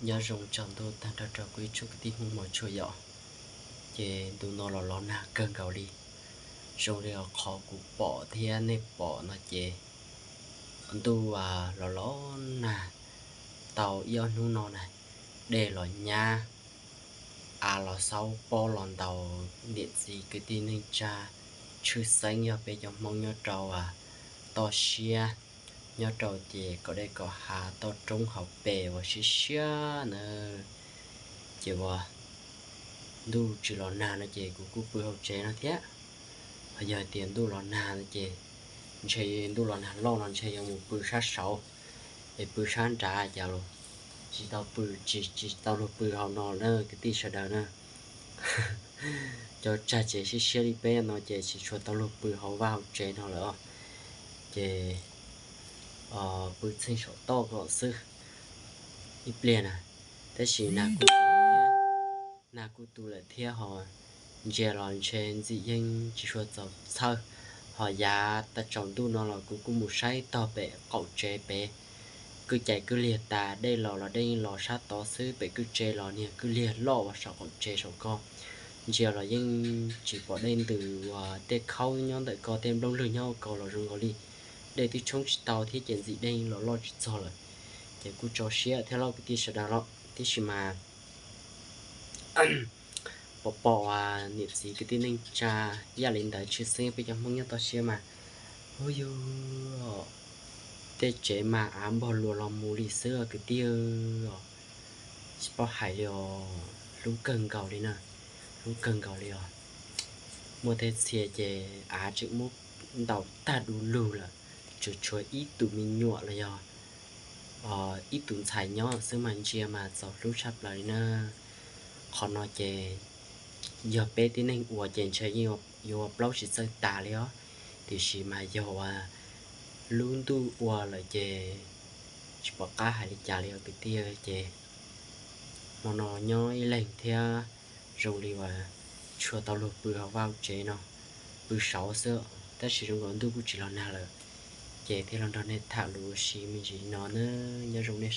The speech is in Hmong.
Nyob zoo tsaus ntuj tag nrho rau kuv ib tsoom kwv tij Hmoob mos tshua yom. Ces ntu no los los nag kawg nkaus li. Zoo li qhov kuv pom thiab nej pom no ces ntuj los los nag tau ib ob hnub no na, dej los nyab, av los xaub pob los ntaus, niam txiv kwv tij neej tsa, tshwj xeeb yog peb cov Hmoob nyob rau toj siab, nyob rau ces kom dej kom hav toj roob hauv pes uas siab siab na. Ces uas ntuj tsis los nag no ces kuv kuj pw hauv tsev no thiab. Ho yog hais tias ntuj los nag no ces ntshe ntuj los nag loj no ntshe yuav mus pw sab saud, es pw sab nrad cas los tsis tau pw, tsis tsis tau luag pw hauv no na kwv tij sawv daws na. Cov tsag tsev siab siab li peb no ces tsis tshua tau luag pw hauv vaj hauv tsev no lawm. Ces pw txheej saum toj kom xwb ib pliag na. Tab sis nag kuj tu lawm thiab, nag kuj tu lawm thiab ho ntsia los ntshe ntxim yeej tsis tshua txaus txhawj. Ho yav tag tsaus ntuj no los kuv kuj mus saib tog pem qaum tsev pem, kwj cais kwj liag tas, dej los los dej yeej los sab tod xwb, pem kwj tsev los niag kwj liag loj uas saum qaum tsev saum ko. Ntsia los yeej tsis pom dej ntws uas tej khaub nyob ntawm ko tej nplooj lwg nyob ko los zoo nkaus li dej twb tshoob tsis tau thiab ces ntxim dej los loj tsis txog lawm. Ces kuj tso siab thiab lauj kwv tij sawv daws los tiam sis mas pom pom niam txiv kwv tij neej tsa yam li ntawd tshwj xeeb peb cov Hmoob nyob toj siab mas, hu yug, tej tsev mas av npog luas los mus li xwb kwv tij os. Tsis paub hais li os, hlub kawg nkaus li na, hlub kawg nkaus li os. Muaj tej txhia ces av tseem muab ntaus tag du lug lawm, tsuas tshuav ib tug me nyuam los yog ib tug ntxhais nyob xwb mas ntsia mas txaus hlub tshaj plaws li na. Qhov no ces yog peb tib neeg ua ces ntshe yeej yuav ua plaub tsis txawj tas li os, tiam sis mas yog uas lub ntuj ua lawm ces tsis pom qab hais li cas li os kwv tij. Ces hmo no nyob ib leeg thiab zoo li uas tshua tau luag pw hauv vaj hauv tsev no, pw saud xwb, tab sis zoo nkaus ntuj kuj tsis los nag lawm. Ces thiaj los nrog nej tham lus ua si me ntsis no na, nyob zoo nej